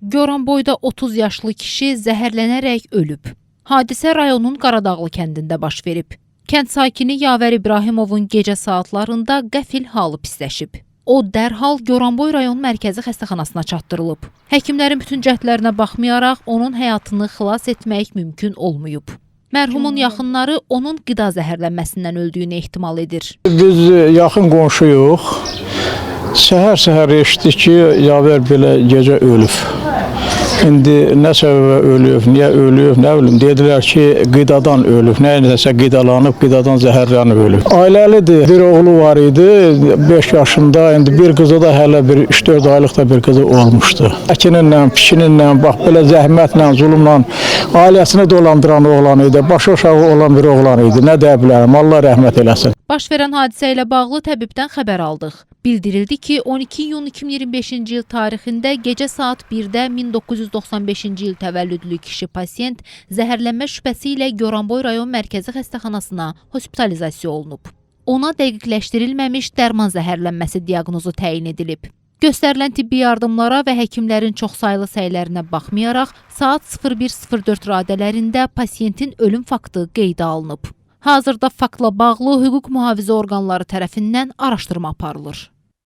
Goranboyda 30 yaşlı kişi zəhərlənərək ölüb. Hadisə rayonun Qaradağlı kəndində baş verib. Kənd sakini Yavər İbrahimovun gecə saatlarında qəfil halı pisləşib. O dərhal Goranboy rayon mərkəzi xəstəxanasına çatdırılıb. Həkimlərin bütün cəhdlərinə baxmayaraq onun həyatını xilas etmək mümkün olmayıb. Mərhumun yaxınları onun qida zəhərlənməsindən öldüyünü ehtimal edir. Biz yaxın qonşuyuq. Səhər-səhər eşitdik ki, Yavər belə gecə ölüb. İndi nə səbəbə ölüb, niyə ölüb, nə bilim. Dedilər ki, qidadan ölüb. Nə eləsə qidalanıb, qidadan zəhərlənib ölüb. Ailəlidir. Bir oğlu var idi, 5 yaşında. İndi bir qızı da hələ bir 3-4 aylıq da bir qızı olmuşdu. Əkininlə, pikininlə, bax belə zəhmətlə, zulmla ailəsini dolandıran oğlan idi. Başı uşağı olan bir oğlan idi. Nə deyə bilərəm? Allah rəhmət eləsin. Baş verən hadisə ilə bağlı təbibdən xəbər aldıq. Bildirildi ki, 12 iyun 2025-ci il tarixində gecə saat 1-də 1995-ci il təvəllüdlü kişi pasiyent zəhərlənmə şübhəsi ilə Goranboy rayon mərkəzi xəstəxanasına hospitalizasiya olunub. Ona dəqiqləşdirilməmiş dərman zəhərlənməsi diaqnozu təyin edilib. Göstərilən tibbi yardımlara və həkimlərin çoxsaylı səylərinə baxmayaraq, saat 01:04 radələrində pasiyentin ölüm faktı qeydə alınıb. Hazırda faktla bağlı hüquq mühafizə orqanları tərəfindən araşdırma aparılır.